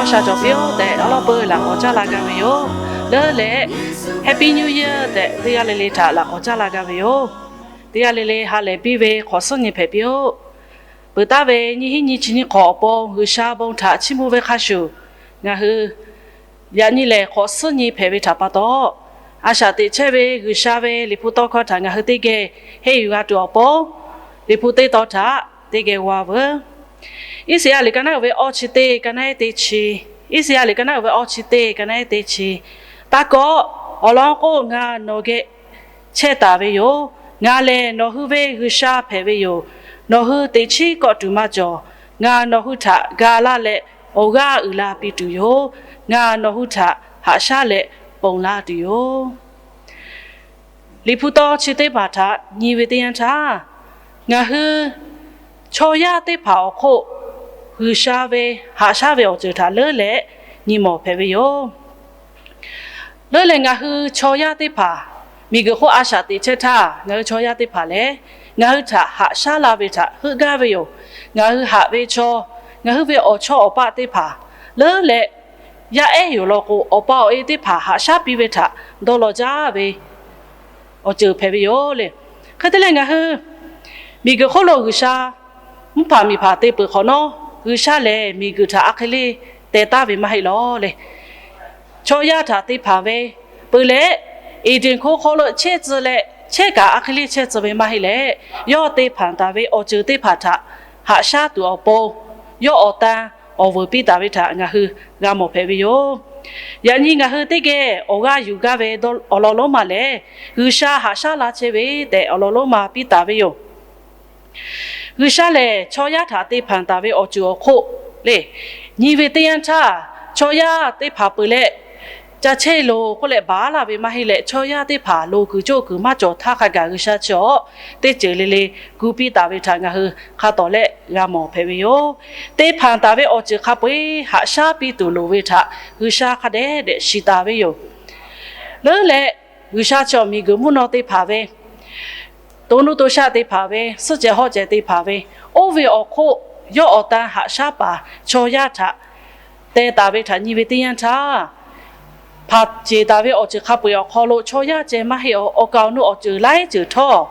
Sha cawˬ piˇ-oˆ tehꞈ, awˉ lawˉ peuˇ laꞈ k'awꞈ caˇ la gaˇ ve yoˬ. Leuˉ leh Happy New Year tehꞈ teˇ g'aˇ le le htaꞈ laꞈ k'awꞈ caˇ la gaˇ ve yoˬ. Teˇ g'aˇ le le ha lehˬ piˇ ve hk'awꞈ suhˉ nyi hpehꞈ piˇ-oˆ. Peuˬ taˍ ve nyiˇ hinˉ nyiˇ chi nyiˇ hk'awꞈ awˬ pon G'uiˬsha bon htaꞈ chiˇ mvuh ve hk'a shuˍ, ngaˬ hui yaꞈ nyi lehˬ hk'awꞈ suhˉ nyi hpehꞈ ve htaꞈ pa taw, a shaꞈ teꞈ chehˇ ve G'uiˬsha ve Liꞈ hpu tawˇ hkawˇ htaꞈ ngaˬ hui teˇ geh henˇ yuˬ g'a tuˬ awˬ pon, Liꞈ hpu teˇ tawn htaꞈ teˇ geh g'a veuˬ. Iˉsaˍyaˆ liꞈ ka naˉ uiˍ ve awˇ chi teˇ, ka naˉ ehˉ teˇ chi. Iˉsaˍyaˆ liꞈ ka naˉ uiˍ ve awˇ chi teˇ, ka naˉ ehˉ teˇ chi. Taˇ kawˆ, awˬ lawn k'o, ngaˬ nawˬ geh chehˇ taˍ ve yoˬ. Ngaˬ lehˬ nawˬ hui ve G'uiˬsha hpehꞈ ve yoˬ. Nawˬ hui teꞈ chiˉ kawˆ tuˬ maˇ cawˬ. Ngaˬ nawˬ hui htaꞈ ga laˇ leh awˬ g'aˇ uiˍ la piˇ tuˬ yoˬ. Ngaˬ nawˬ hui htaꞈ haꞈ shaˉ leh ponˬ la tuˬ yoˬ. Liꞈ hpu tawˇ chi teˇ hpaˍ htaꞈ nyi ve teˇ yanˇ htaˇ, ngaˬ hui chaw yaˇ teˇ hpaˍ awˬ hk'oˆ G'uiˬsha ve haꞈ shaˉ ve awˬ ceuˬ htaꞈ leuˉ leh nyi mawˬ hpehꞈ ve yoˬ. Leuˉ leh ngaˬ hui chaw yaˇ teˇ hpaˍ miˬguiˬ hk'oˆ a shaꞈ teꞈ chehˇ htaˇ, ngaˬ hui chaw yaˇ teˇ hpaˍ lehˬ ngaˬ hui htaꞈ haꞈ shaˉ la ve htaꞈ heuˆ gaˇ ve yoˬ. Ngaˬ hui haꞈ ve chaw, ngaˬ hui ve awˬ chawˇ awˬ paˆ teˇ hpaˍ leuˉ leh yaˇ ehˉ yoˬ law k'o, awˬ pa awˬ e teˇ hpaˍ haꞈ shaˉ piˇ ve htaꞈ dawˇ law jaˇ ve awˬ ceuˬ hpehꞈ ve yoˬ le. Hk'e te leh ngaˬ hui miˬguiˬ hk'oˆ lo G'uiˬsha mvuhˇ hpaˍ miˬ hpaˍ te peuˬ hk'awꞈ nawˉ, G'uiˬsha lehˬ miˬguiˬ htaꞈ a hk'e le teh taˍ ve maˇ heˆ lawˬ le. Chaw yaˇ htaꞈ te hpanˍ ve peuˬ leh, Eˍdenˍ hkoˇ hk'aw lo chehˇ tcuh leh chehˇ kaꞈ a hk'e le chehˇ tcuh ve maˇ heˆ leh, yawˇ te hpanˍ taˍ ve awˬ ceuˬ teˇ hpaˍ htaꞈ haꞈ shaˉ tuˬ awˬ pon, yawˇ awˬ tan awˬ vuiˬ piˇ taˍ ve htaꞈ ngaˬ hui g'a mawˬ hpehꞈ ve yoˬ. Yaꞈ nyi ngaˬ hui teˇ geh awˬ g'aˇ yuˬ gaˇ ve awˬ lawn lonˉ ma lehˬ, G'uiˬsha haꞈ shaˉ la chehˇ ve tehꞈ awˬ lawn lonˉ ma piˇ taˍ ve yoˬ. G'uiˬsha lehˬ chaw yaˇ htaꞈ te hpanˍ taˍ ve awˬ ceuˬ awˬ hk'oˆ le, nyi ve teˇ yanˇ htaˇ, chaw yaˇ teˇ hpaˍ peuˬ leh ca chehˇ loˬ k'oˆ leh baˬ laˇ ve maˇ heˆ leh, chaw yaˇ teˇ hpaˍ loˍ kuiˬ coˇ kuiˬ maˇ cawˬ htaˇ hk'a gaˬ G'uiˬsha chi awˬ teˇ ceuˬ le le gu piˇ taˍ ve htaꞈ ngaˬ hui hk'a tawˍ leh g'a mawˬ hpehꞈ ve yoˬ. Te hpanˍ taˍ ve awˬ ceuˬ hk'a peu-eˬ haꞈ shaˉ piˇ tuˬ loˍ ve htaꞈ G'uiˬsha hk'a dehꞈ dehꞈ shiˍ taˍ ve yoˬ. Leuˉ leh G'uiˬsha chi awˬ miˬguiˬ mvuhˇ naw teˇ hpaˍ ve, to nuˇ to shaˆ teˇ hpaˍ ve, suhˆ cehˬ hawˆ cehˬ teˇ hpaˍ ve, oˇ ve awˬ hk'oˆ yawˇ awˬ tan haꞈ shaˉ paˍ chaw yaˇ htaꞈ teh taˍ ve htaꞈ nyi ve teˇ yanˇ htaˇ, hpanˍ ceˬ taˍ ve awˬ ceuˬ hk'a peu-eˬ awˬ hk'aw lo chaw yaˇ ceh maˇ heˆ, awˬ kaˍ awˬ nu awˬ ceuˬ laiˉ ceuˬ htawˇ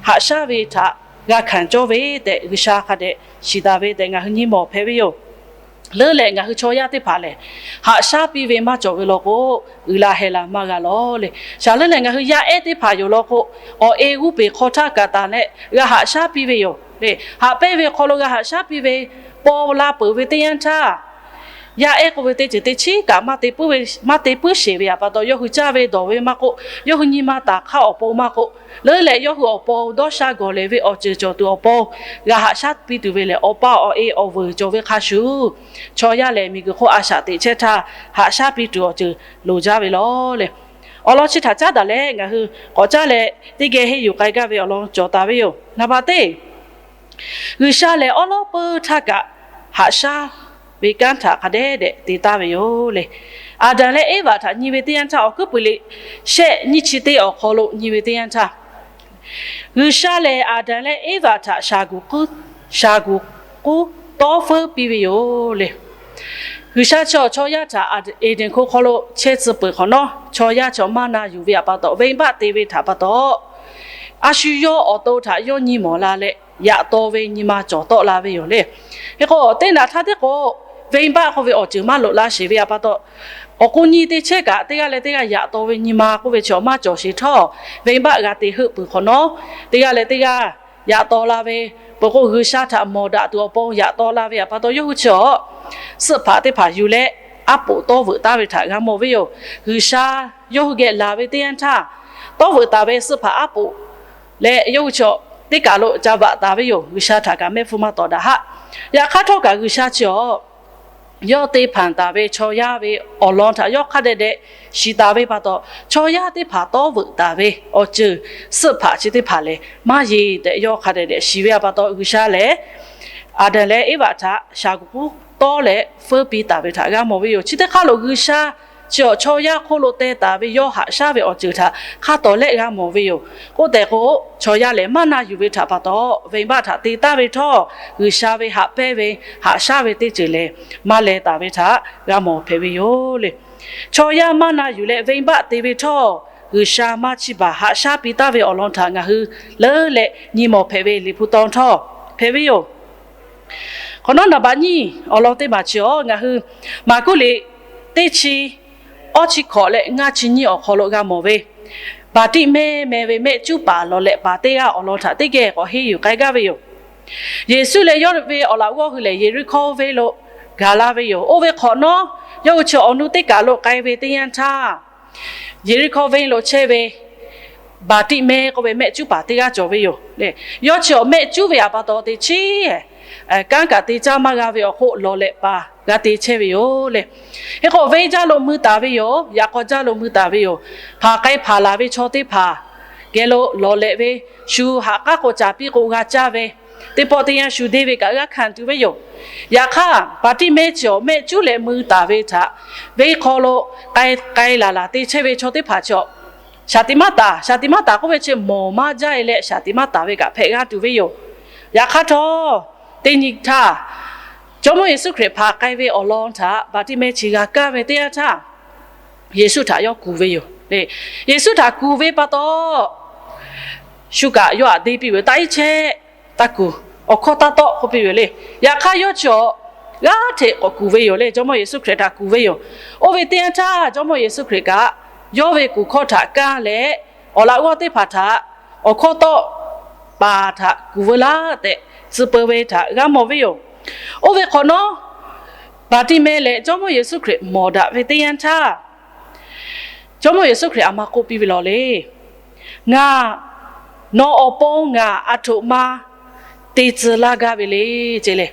haꞈ shaˉ ve htaꞈ g'a hkanˍ cawˇ ve tehꞈ G'uiˬsha hk'a dehꞈ shiˍ taˍ ve tehꞈ ngaˬ hui nyi mawˬ hpehꞈ ve yoˬ. Leuˉ leh ngaˬ hui chaw yaˇ teˇ hpaˍ lehˬ, haꞈ shaˉ piˇ ve maˇ cawˬ ve law k'o, uiˍ la heh la maˇ g'a lawˬ le. Shaˍ leuˉ leh ngaˬ hui yaˇ ehˉ teˇ hpaˍ yoˬ law k'o, awˬ e g'uˇ peˬ hk'aw htaˇ kaꞈ taˍ leh g'a haꞈ shaˉ piˇ ve yoˬ le. Haꞈ pehnˇ ve hk'aw lo g'a haꞈ shaˉ piˇ ve paw la peuˬ ve teˇ yanˇ htaˇ, yaˇ ehˉ k'oˆ ve teˇ ceuˬ teˇ chiˉ kaꞈ maˇ te puiˉ sheˍ ve htaꞈ pa taw, yawˇ hui caˇ ve dawˬ ve maˇ k'oˆ, yawˇ hui nyi ma taˍ hk'aˇ awˬ pon maˇ k'oˆ, leuˉ leh yawˇ hui awˬ pon dawˇ sha gawˬ lehˬ ve awˬ ceuˬ cawˬ tuˬ awˬ pon g'a haꞈ shaˉ piˇ tuˬ ve lehˬ, awˬ pa awˬ e awˬ vuiˬ cawˬ ve hk'a shuˍ, chaw yaˇ lehˬ miˬguiˬ hk'oˆ a shaꞈ teꞈ chehˇ htaˇ haꞈ shaˉ piˇ tuˬ awˬ ceuˬ loˍ jaˇ ve law le. Awˬ lawn chi htaꞈ caˉ daꞈ leh ngaˬ hui k'awꞈ caˉ leh teˇ geh henˇ yuˬ k'ai gaˇ ve awˬ lawn cawˬ taˍ ve yoˬ. Naˍ baˬ teˇ, G'uiˬsha lehˬ awˉ lawˉ peuˇ htaˇ kaꞈ haꞈ shaˉ ve kanˉ htaꞈ hk'a dehꞈ dehꞈ te taˍ ve yoˬ le. Aˍdanˍ leh Eˇvaꞈ htaꞈ nyi ve teˇ yanˇ htaˇ, Awˬ hkuiˉ puiˍ liꞈ shehˆ nyiˇ chi teˇ awˬ hk'aw lo nyi ve teˇ yanˇ htaˇ, G'uiˬsha lehˬ Aˍdanˍ leh Eˇvaꞈ htaꞈ shaˍ guˍ k'uˉ, shaˍ guˍ k'uˉ tawˇ feuˉ piˇ ve yoˬ le. G'uiˬsha chaw, chaw yaˇ htaꞈ Eˍdenˍ hkoˇ hk'aw lo chehˇ tcuh peuˬ hk'awꞈ nawˉ, chaw yaˇ chaw maˇ na yuˬ ve htaꞈ pa taw, venˇbaˆ te ve htaꞈ pa taw, a shu yawˇ awˬ to htaꞈ yawˇ nyi mawˬ la leh, yaꞈ taw ve nyi ma cawˬ tawˆ la ve yoˬ le. Hk'e k'o, teˇ naꞈ htaˇ teˇ k'o, venˇbaˆ k'oˆ ve awˬ ceuˬ maˇ loꞈ la sheˍ ve htaꞈ pa taw, awˬ k'o nyi teˇ chehˇ kaꞈ teˇ g'aˇ leh teˇ g'aˇ yaꞈ taw ve nyi ma k'oˆ ve chi maˇ cawˬ sheˍ htawˇ, venˇbaˆ g'a te heuˆ peuˬ hk'awꞈ nawˉ, teˇ g'aˇ leh teˇ g'aˇ yaꞈ taw la ve, peuˬ k'o G'uiˬsha htaꞈ mawˬ daꞈ tuˬ awˬ pon yaꞈ taw la ve htaꞈ pa taw, yawˇ hui chi awˬ suhˆ hpaꞈ teˇ hpaˍ yuˬ leh aˉ poꞈ tawˇ veuꞈ taˍ ve htaꞈ g'a mawˬ ve yoˬ. G'uiˬsha yawˇ hui geh laˬ ve teˇ yanˇ htaˇ, tawˇ veuꞈ taˍ ve suhˆ hpaꞈ aˉ poꞈ leh yawˇ hui chi teˇ kaˬ lo ca vaꞈ taˍ ve yoˬ. G'uiˬsha htaꞈ kaꞈ mehˆ hpfuhˇ maˇ tawˍ daꞈ haˆ. Yaꞈ hk'aˇ htawˇ kaꞈ G'uiˬsha chi awˬ yawˇ te hpanˍ taˍ ve chaw yaˇ ve awˬ lawn htaꞈ yawˇ hk'a dehꞈ dehꞈ shiˍ taˍ ve pa taw, chaw yaˇ teˇ hpaˍ tawˇ veuꞈ taˍ ve awˬ ceuˬ suhˆ hpaꞈ chi teˇ hpaˍ lehˬ maˇ yeˬ tehꞈ yawˇ hk'a dehꞈ dehꞈ shiˍ ve htaꞈ pa taw, G'uiˬsha lehˬ Aˍdanˍ leh Eˇvaꞈ htaꞈ shaˍ guˍ k'uˉ tawˇ leh feuˉ piˇ taˍ ve htaꞈ g'a mawˬ ve yoˬ. Chi teˇ hk'aˇ lo G'uiˬsha chi awˬ chaw yaˇ hk'oˆ lo teh taˍ ve yawˇ haꞈ shaˉ ve awˬ ceuˬ htaꞈ hk'a tawˍ lehˆ g'a mawˬ ve yoˬ. K'oˆ tehꞈ k'o, chaw yaˇ lehˬ maˇ na yuˬ ve htaꞈ pa taw, venˇbaˆ htaꞈ te taˍ ve htawˇ, G'uiˬsha ve haꞈ pehnˇ ve, haꞈ shaˉ ve teˇ ceuˬ lehˬ maˇ leh taˍ ve htaꞈ g'a mawˬ hpehꞈ ve yoˬ le. Chaw yaˇ maˇ na yuˬ leh venˇbaˆ te ve htawˇ, G'uiˬsha maˇ chiˇ baˬ haꞈ shaˉ piˇ taˍ ve awˬ lawn htaꞈ ngaˬ hui leuˉ leh nyi mawˬ hpehꞈ ve Liꞈ hpu taw htawˇ hpehꞈ ve yoˬ. Hk'awꞈ nawˉ naˍ baꞈ nyiˇ awˬ lawn teˇ maˬ chi awˬ ngaˬ hui Maˍkuˆ liꞈ teˇ chi awˇ chi hkawꞈ leh ngaˇ chi nyiˇ awˬ hk'aw lo g'a mawˬ ve, Baˍtiˆmehˇ meh ve mehˆ cuˉ paˍ lawˬ lehꞈ paˍ teˇ g'aˇ awˬ lawn htaꞈ teˇ geh k'awꞈ henˇ yuˬ k'ai gaˇ ve yoˬ. Yeˍsuˆ leh yawˇ ve awˬ laꞈ g'awˇ hui lehˬ Yeˍriˆhkoˇ venˇ lo gaˬ la ve yoˬ. Oˇ ve hk'awꞈ nawˉ, yawˇ hui chi awˬ nu teˇ kaˬ lo k'ai ve teˇ yanˇ htaˇ, Yeˍriˆhkoˇ venˇ lo chehˇ ve Baˍtiˆmehˇ k'oˆ ve mehˆ cuˉ paˍ teˇ g'aˇ cawˬ ve yoˬ le. Yawˇ chi awˬ mehˆ cuˉ ve pa taw teˇ chiˉ kanˉ kaꞈ te caˇ maˇ g'a ve awˬ hk'oˆ lawˬ lehꞈ paˍ g'a te chehˇ ve yoˬ le. Hk'e k'o venˇ jaˇ lo mui taˍ ve yoˬ. Yaꞈ k'aw jaˇ lo mui taˍ ve yoˬ. Hpanˍ k'ai hpanˍ laˬ ve chaw teˇ hpaˍ geh lo lawˬ lehꞈ ve, shu haꞈ k'aˉ k'o caˍ piˇ k'o g'a caˇ ve, teˇ pawˆ teˇ yanˇ shu deˇ ve kaꞈ g'a hkanˍ tuˬ ve yoˬ. Yaꞈ hk'aˇ, Baˍtiˆmehˇ chi awˬ mehˆ cuˉ leh mui taˍ ve htaꞈ venˇ hk'aw lo k'ai k'ai laˬ laˬ te chehˇ ve chaw teˇ hpaˍ chi awˬ shaˍ tiꞈ maˇ taˍ, shaˍ tiꞈ maˇ taˍ k'oˆ ve chi mawˬ maˇ jaˇ e leh shaˍ tiꞈ maˇ taˍ ve kaꞈ hpehꞈ g'a tuˬ ve yoˬ. Yaꞈ hk'aˇ htawˇ, teˇ nyi htaˇ, Jawˇmawˇ Yeˍsuˆ Hkriꞈ hpanˍ k'ai ve awˬ lawn htaꞈ Baˍtiˆmehˇ chi g'a kaˇ ve teˇ yanˇ htaˇ, Yeˍsuˆ htaꞈ yawˇ kuˬ ve yoˬ. Yeˍsuˆ htaꞈ kuˬ ve pa taw, shu kaꞈ yawˇ htaꞈ deˇ piˇ ve yoˬ. Taˇ iˉ chehˇ, taˇ kuˬ, awˬ hkawˇ taˇ tawˆ k'oˆ piˇ ve yoˬ le. Yaꞈ hk'aˇ yawˇ chi awˬ g'aˇ hteꞈ k'awꞈ kuˬ ve yoˬ le. Jawˇmawˇ Yeˍsuˆ Hkriꞈ htaꞈ kuˬ ve yoˬ. Oˇ ve teˇ yanˇ htaˇ Jawˇmawˇ Yeˍsuˆ Hkriꞈ kaꞈ yawˇ ve kuˬ hkawˇ htaꞈ kaˇ leh, awˬ laꞈ g'awˇ teˇ hpaˍ htaꞈ awˬ hkawˇ tawˆ paˍ htaꞈ kuˬ veu laˇ tehꞈ tcuh peu ve htaꞈ g'a mawˬ ve yoˬ. Oˇ ve hk'awꞈ nawˉ, Baˍtiˆmehˇ leh Jawˇmawˇ Yeˍsuˆ Hkriꞈ mawˬ daꞈ ve teˇ yanˇ htaˇ, Jawˇmawˇ Yeˍsuˆ Hkriꞈ aˬ ma k'oˆ piˇ ve lawˬ le. Ngaˬ, nawˬ awˬ pon ngaˬ aˬ htoꞈ ma te tcuh laˇ gaˇ ve le, ce le.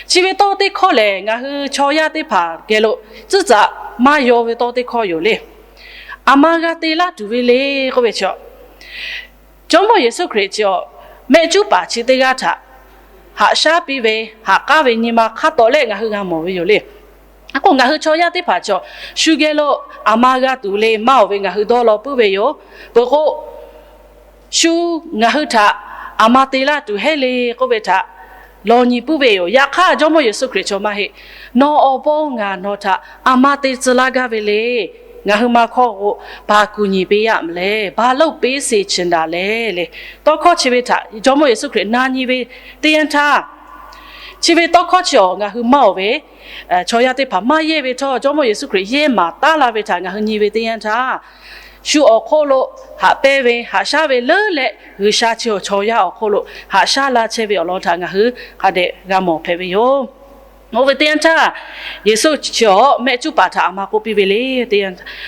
Chi ve tawˇ teˇ hkawˇ lehˬ, ngaˬ hui chaw yaˇ teˇ hpaˍ geh lo tcuhˉ tcuhꞈ maˇ yaw ve tawˇ teˇ hkawˇ yoˬ le. Aˬ ma g'a te laˇ tuˬ ve le k'oˆ ve chi, Jawˇmawˇ Yeˍsuˆ Hkriꞈ chi awˬ mehˆ cuˉ paˍ chi teˇ g'aˇ htaꞈ haꞈ shaˉ piˇ ve, haꞈ k'aˉ ve nyi ma hk'a tawˍ lehˆ ngaˬ hui g'a mawˬ ve yoˬ le. K'o ngaˬ hui chaw yaˇ teˇ hpaˍ chi awˬ shu geh lo aˬ ma g'a tuˬ le maˇ awˬ ve ngaˬ hui dawˇ law puiˉ ve yoˬ. Peuˬ k'o, shu ngaˬ hui htaꞈ aˬ ma te laˇ tuˬ heˆ le k'oˆ ve htaꞈ law nyi puiˉ ve yoˬ. Yaꞈ hk'aˇ Jawˇmawˇ Yeˍsuˆ Hkriꞈ chi ma heˆ, nawˬ awˬ pon ngaˬ nawˬ htaꞈ aˬ ma te tcuh laˇ gaˇ ve le. Ngaˬ hui ma hkawˇ k'o, ဘာကူညီပေးရမလဲ, ဘာလုပ်ပေးစေချင်တာလဲ le. Tawˇ hkawˇ chi ve htaꞈ Jawˇmawˇ Yeˍsuˆ Hkriꞈ na nyi ve teˇ yanˇ htaˇ, chi ve tawˇ hkawˇ chi awˬ ngaˬ hui maˇ awˬ ve chaw yaˇ teˇ hpaˍ maˇ yehˇ ve htawˇ, Jawˇmawˇ Yeˍsuˆ Hkriꞈ yehˇ maˍ taˉ la ve htaꞈ ngaˬ hui nyi ve teˇ yanˇ htaˇ, shu awˬ hk'oˆ lo haꞈ pehnˇ ve, haꞈ shaˉ ve leuˉ leh G'uiˬsha chi awˬ chaw yaˇ awˬ hk'oˆ lo haꞈ shaˉ laˇ chehˇ ve awˬ lawn htaꞈ ngaˬ hui hk'a dehꞈ g'a mawˬ hpehꞈ ve yoˬ. Oˇ ve teˇ yanˇ htaˇ, Yeˍsuˆ chi awˬ mehˆ cuˉ paˍ htaꞈ aˬ ma k'oˆ piˇ ve le.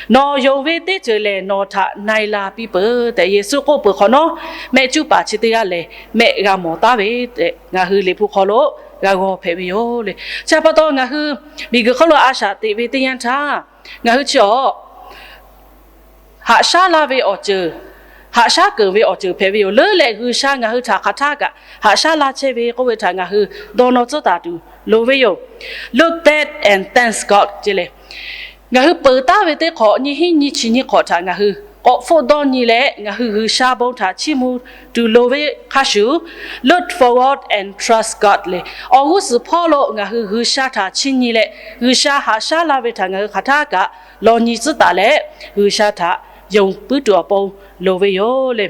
Nawˬ yonˍ ve teˇ ceuˬ lehˬ nawˬ htaꞈ na e la piˇ peuˬ tehꞈ Yeˍsuˆ k'oˆ peuˬ hk'awꞈ nawˉ, mehˆ cuˉ paˍ chi teˇ g'aˇ lehˬ mehˆ g'a mawˬ taˉ ve tehꞈ ngaˬ hui Liꞈ hpu hk'aw lo g'a g'aw hpehꞈ ve yoˬ le. Chi pa taw ngaˬ hui miˬguiˬ hk'oˆ lo a shaꞈ teꞈ ve teˇ yanˇ htaˇ, ngaˬ hui chi awˬ haꞈ shaˉ laˇ ve awˬ ceuˬ, haꞈ shaˉ keunˍ ve awˬ ceuˬ hpehꞈ ve yoˬ. Leuˉ leh G'uiˬsha ngaˬ hui htaꞈ hk'aˬ htaˇ kaꞈ haꞈ shaˉ laˇ chehˇ ve k'oˆ ve htaꞈ ngaˬ hui dawˇ nawˇ tcuhˉ taˍ tuˬ loˍ ve yoˬ. Look back and thank God ce le. Ngaˬ hui peuˬ taˉ ve teˇ hk'awꞈ nyiˇ hinˉ nyiˇ chi nyiˇ hk'awꞈ htaꞈ ngaˬ hui k'awꞈ hpfuhˆ dawˇ nyi leh ngaˬ hui G'uiˬsha bon htaꞈ chiˇ mvuh tuˬ loˍ ve hk'a shuˍ, look forward and trust God le. Awˬ g'uˇ suhˍ hpawˇ lo ngaˬ hui G'uiˬsha htaꞈ chiˇ nyi leh G'uiˬsha haꞈ shaˉ laˇ ve htaꞈ ngaˬ hui hk'aˬ htaˇ kaꞈ law nyi tcuhˉ taˍ leh G'uiˬsha htaꞈ yonˍ puiˉ tuˬ awˬ pon loˍ ve yoˬ le.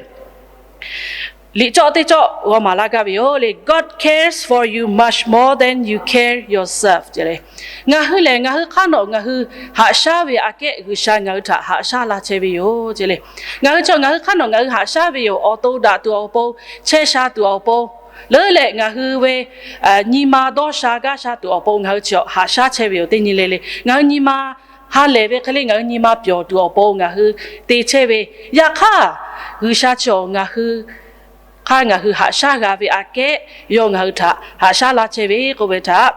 Liꞈ cawˆ teˇ cawˆ g'aw maˍ laˇ gaˇ ve yoˬ le. God cares for you much more than you care yourself ce le. Ngaˬ hui lehˬ ngaˬ hui hk'aˇ nawꞈ ngaˬ hui haꞈ shaˉ ve aꞈ kehˉ G'uiˬsha ngaˬ hui htaꞈ haꞈ shaˉ laˇ chehˇ ve yoˬ ce le. Ngaˬ hui chaw ngaˬ hui hk'aˇ nawꞈ ngaˬ hui haꞈ shaˉ ve yoˬ. Awˬ to daꞈ tuˬ awˬ pon, chehˇ sha tuˬ awˬ pon, leuˉ leh ngaˬ hui ve nyi ma dawˇ sha gaˇ sha tuˬ awˬ pon ngaˬ hui chi haꞈ shaˉ chehˇ ve yoˬ. Teˇ nyi le le ngaˬ hui nyi ma ha lehˬ ve hk'e le ngaˬ hui nyi ma pyawˬ tuˬ awˬ pon ngaˬ hui te chehˇ ve, yaꞈ hk'aˇ G'uiˬsha chi awˬ ngaˬ hui hk'aˇ ngaˬ hui haꞈ shaˉ g'a ve aꞈ kehˉ yawˇ ngaˬ hui htaꞈ haꞈ shaˉ laˇ chehˇ ve k'oˆ ve htaꞈ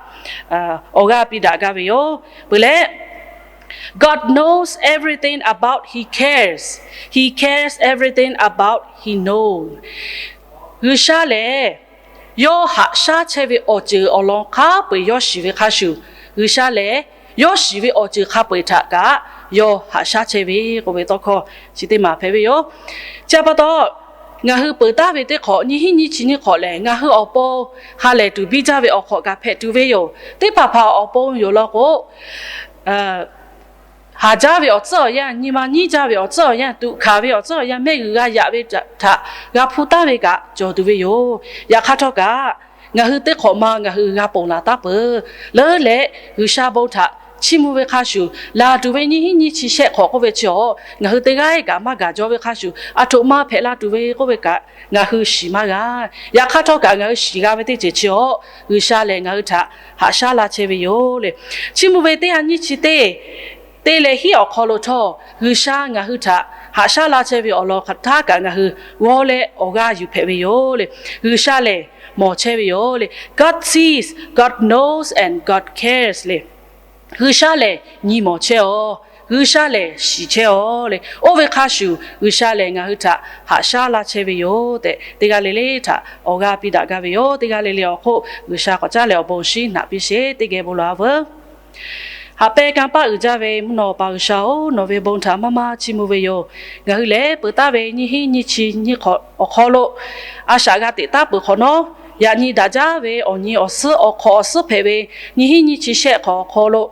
awˬ g'aˇ piˇ daꞈ gaˇ ve yoˬ. Peuˬ leh, God knows everything about he cares, he cares everything about he knows. G'uiˬsha lehˬ yawˇ haꞈ shaˉ chehˇ ve awˬ ceuˬ awˬ lawn hk'a peu-eˬ yawˇ shiˍ ve hk'a shuˍ, G'uiˬsha lehˬ yawˇ shiˍ ve awˬ ceuˬ hk'a peu-eˬ htaꞈ kaꞈ yawˇ haꞈ shaˉ chehˇ ve k'oˆ ve tawˇ hkawˇ chi teˇ maˬ hpehꞈ ve yoˬ. Chi htaꞈ pa taw, ngaˬ hui peuˬ taˍ ve teˇ hk'awꞈ nyiˇ hinˉ nyiˇ chi nyiˇ hk'awꞈ lehˬ, ngaˬ hui awˬ pon ha lehˬ tuˬ biˇ jaˇ ve awˬ hk'awꞈ kaꞈ hpehꞈ tuˬ ve yoˬ. Teˇ hpaˍ hpaˍ awˬ pon yoˬ law k'o, haˍ jaˇ ve awˬ tcuhˉ awˬ yanˇ, nyi ma nyiˉ jaˇ ve awˬ tcuhˉ awˬ yanˇ, tuꞈ hkanˍ ve awˬ tcuhˉ awˬ yanˇ, mehˆ g'uiˬ g'a yaꞈ ve htaꞈ g'a hpuˇ taˍ ve kaꞈ cawˬ tuˬ ve yoˬ. Yaꞈ hk'aˇ htawˇ kaꞈ, ngaˬ hui teˇ hk'awꞈ ma ngaˬ hui g'a ponˬ laˬ taˉ peuˬ. Leuˉ leh G'uiˬsha bon htaꞈ chiˇ mvuh ve hk'a shuˍ, laˬ tuˬ ve nyiˇ hinˉ nyiˇ chi shehˆ hk'awꞈ k'oˆ ve chi awˬ, ngaˬ hui teˇ g'aˇ kaꞈ maˇ gaˬ jaw ve hk'a shuˍ, aˬ htoꞈ ma hpehꞈ la tuˬ ve k'oˆ ve kaꞈ ngaˬ hui shiˍ maˇ g'a. Yaꞈ hk'aˇ htawˇ kaꞈ ngaˬ hui shiˍ g'a ve teˇ ceuˬ chi awˬ, G'uiˬsha lehˬ ngaˬ hui htaꞈ haꞈ shaˉ laˇ chehˇ ve yoˬ le. Chiˇ mvuh ve teˇ ha nyiˇ chi teˇ teˇ leh hiˉ awˬ hk'aw lo htawˇ, G'uiˬsha ngaˬ hui htaꞈ haꞈ shaˉ laˇ chehˇ ve awˬ lawn hk'aˬ htaˇ kaꞈ ngaˬ hui g'awˇ leh awˬ g'aˇ yuˬ hpehꞈ ve yoˬ le. G'uiˬsha lehˬ mawˬ chehˇ ve yoˬ le. God sees, God knows, and God cares le. G'uiˬsha lehˬ nyi mawˬ chehˇ-aˬ. G'uiˬsha lehˬ shiˍ chehˇ-aˬ le. Oˇ ve hk'a shuˍ, G'uiˬsha lehˬ ngaˬ hui htaꞈ haꞈ shaˉ laˇ chehˇ ve yoˬ tehꞈ, teˇ g'aˇ le le htaꞈ awˬ g'aˇ piˇ daꞈ gaˇ ve yoˬ. Teˇ g'aˇ le le awˬ hk'oˆ G'uiˬsha k'awꞈ caˉ leh awˬ bon shinˉ naꞈ piˇ sheˍ. Teˇ geh bon lawˬ-a veuˬ. Haꞈ pehnˇ kanˇ paˆ uiˍ jaˇ ve mvuhˇ naw awˬ pa G'uiˬsha-oˬ, nawˬ ve bon htaꞈ maˇ maˇ chiˇ mvuh ve yoˬ. Ngaˬ hui lehˬ peuˬ taˍ ve nyiˇ hinˉ nyiˇ chi nyiˇ hk'awꞈ awˬ hk'aw lo a shaꞈ g'a teꞈ taˉ peuˬ hk'awꞈ nawˉ, yaꞈ nyi daꞈ jaˇ ve awˬ nyi awˬ suhˉ awˬ hk'awꞈ awˬ suhˉ hpehꞈ ve nyiˇ hinˉ nyiˇ chi shehˆ hk'awꞈ awˬ hk'aw lo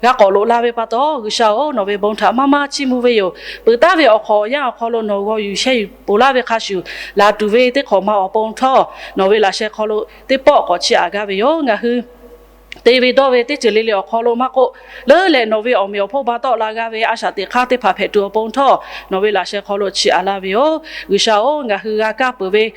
g'a k'awꞈ loꞈ la ve pa taw, G'uiˬsha-oˬ, nawˬ ve bon htaꞈ maˇ maˇ chiˇ mvuh ve yoˬ. Peuˬ taˍ ve awˬ hk'awꞈ awˬ yanˇ awˬ hk'aw lo nawˬ g'aw yuˬ shehˇ yuˬ ponˬ laˇ ve hk'a shuˍ, laˬ tuˬ ve teˇ hk'awꞈ ma awˬ pon htawˇ nawˬ ve laꞈ sheh hk'aw lo teˇ pawˆ k'awꞈ chiˇ aꞈ gaˇ ve yoˬ. Ngaˬ hui te ve dawˇ ve teˇ ceuˬ le le awˬ hk'aw lo maˇ k'oˆ, leuˉ leh nawˬ ve awˬ meꞈ awˬ hponˇ ba tawˆ la g'a ve a shaꞈ teꞈ hk'aˇ teˇ hpaˍ hpehꞈ tuˬ awˬ pon htawˇ, nawˬ ve laꞈ sheh hk'aw lo chiˇ aꞈ laˇ ve yoˬ. G'uiˬsha-oˬ, ngaˬ hui g'a kaˇ peuˬ ve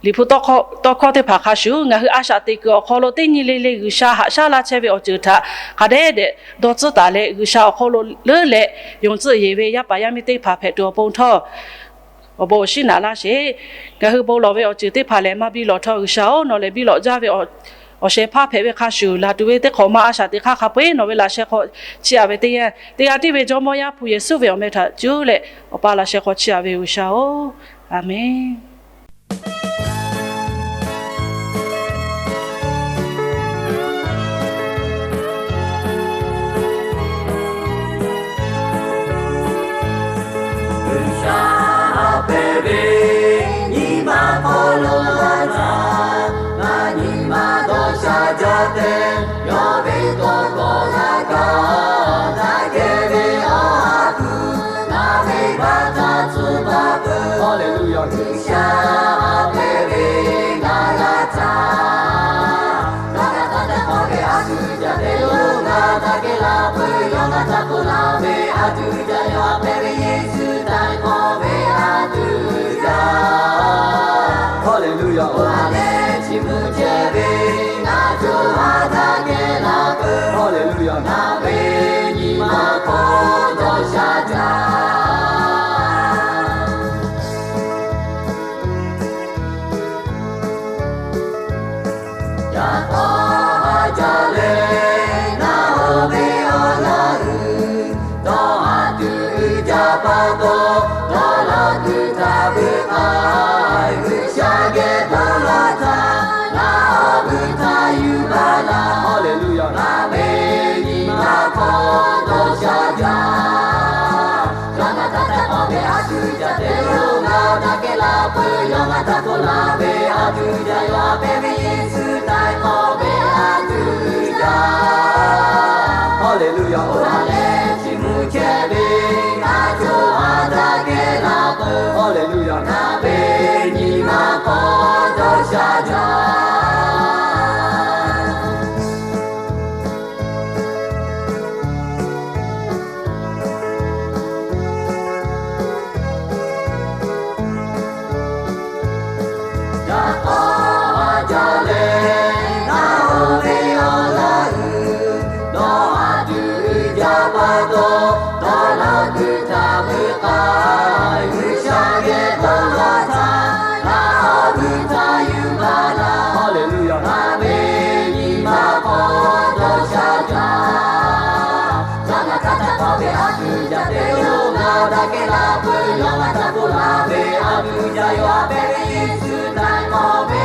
Liꞈ hpu tawˇ hkawˇ teˇ hpaˍ hk'a shuˍ, ngaˬ hui a shaꞈ teꞈ kuiˬ awˬ hk'aw lo teˇ nyi le le G'uiˬsha haꞈ shaˉ laˇ chehˇ ve awˬ ceuˬ htaꞈ hk'a dehˉ dehꞈ dawˇ tcuhˉ taˍ leh, G'uiˬsha awˬ hk'aw lo leuˉ leh yonˍ tcuhˆ yeˬ ve yaˇ paˍ yaˇ miˇ teˇ hpaˍ hpehꞈ tuˬ awˬ pon htawˇ, awˬ bon awˬ shinˉ naꞈ laˇ sheˍ. Ngaˬ hui bon lawˬ ve awˬ ceuˬ teˇ hpaˍ lehˬ maˇ biˇ lawꞈ htawˇ, G'uiˬsha-oˬ, nawˬ lehˬ biˇ lawꞈ jaˇ ve awˬ shehˍ hpaˇ hpehꞈ ve hk'a shuˍ, laˬ tuˬ ve teˇ hk'awꞈ ma a shaꞈ teꞈ hk'aˇ hk'a peu-eˬ nawˬ ve laꞈ sheh hk'aw chiˇ aꞈ ve teˇ yanˇ, teˇ g'aˇ tiˉ ve Jawˇmawˇ Yaˇ hpu Yeˍsuˆ ve awˬ meh htaꞈ cuˉ leh Awˬ pa laꞈ sheh hk'aw chiˇ aꞈ ve G'uiˬsha-oˬ, Aˍmenˍ. G'uiˬsha haꞈ pehnˇ ve nyi ma hk'aw lo laˇ htaˇ, ngaˬ nyi ma dawˇ sha jaˇ tehꞈ, yawˇ ve tawˇ hkawˇ g'a kaˇ, daꞈ kehˬ ve Awˬ ha hpu ngaˬ ve baˆ htaꞈ tcuh baˬ peuˬ. Haˍleˍluˍyaˍ. G'uiˬsha haꞈ pehnˇ ve ngaˬ g'a htaˇ, ngaˬ g'a htaˇ teˇ hk'awꞈ ve a shu jaˇ ve lo ngaˬ daꞈ kehˬ la peuˬ. Yawˇ ngaˬ htaꞈ k'oˆ laˇ ve a tuˬ jaˇ, yawˇ haꞈ pehnˇ ve Yeˍsuˆ htaiˍ hk'awꞈ ve a tuˬ jaˇ. Haˍleˍluˍyaˍ. Oˇ ha lehˬ chiˇ mvuh chehˇ ve ngaˬ co ha daꞈ kehˬ la peuˬ. Haˍleˍluˍyaˍ. Ngaˬ ve nyi ma hk'aw dawˇ sha jaˇ. Yaꞈ hk'aˇ ha jaˇ leh, ngaˬ oˇ ve awˬ laꞈ uiˍ dawˇ haꞈ tuˬ uiˍ jaˇ pa taw, dawˇ law kuiˬ htaꞈ vuiˬ k'ai, G'uiˬsha geh dawˇ law htaˇ, ngaˬ awˬ vuiˬ htaꞈ yuˬ baˬ laˇ. Haˍleˍluˍyaˍ. Ngaˬ ve nyi ma hk'aw dawˇ sha jaˇ. Yawˇ ngaˬ htaꞈ teˇ hk'awꞈ ve a shu jaˇ te lo ngaˬ daꞈ kehˬ la peuˬ. Yawˇ ngaˬ htaꞈ k'oˆ laˇ ve a tuˬ jaˇ, yawˇ haꞈ pehnˇ ve Yeˍsuˆ htaiˍ hk'awꞈ ve a tuˬ jaˇ. Haˍleˍluˍyaˍ. Oˇ ha lehˬ chiˇ mvuh chehˇ ve ngaˬ co ha daꞈ kehˬ la peuˬ. Haˍleˍluˍyaˍ. Ngaˬ ve nyi ma hk'aw dawˇ sha jaˇ. Yaꞈ hk'aˇ ha jaˇ leh, ngaˬ oˇ ve awˬ laꞈ uiˍ dawˇ haꞈ tuˬ uiˍ jaˇ pa taw, dawˇ law kuiˬ htaꞈ vuiˬ k'ai, G'uiˬsha geh dawˇ law htaˇ, ngaˬ awˬ vuiˬ htaꞈ yuˬ baˬ laˇ. Haˍleˍluˍyaˍ. Ngaˬ ve nyi ma hk'aw dawˇ sha jaˇ. Yawˇ ngaˬ htaꞈ teˇ hk'awꞈ ve a tuˬ jaˇ te lo ngaˬ daꞈ kehˬ la peuˬ. Yawˇ ngaˬ htaꞈ k'oˆ laˇ ve a tuˬ jaˇ, yawˇ haꞈ pehnˇ ve Yeˍsuˆ htaiˍ hk'awꞈ ve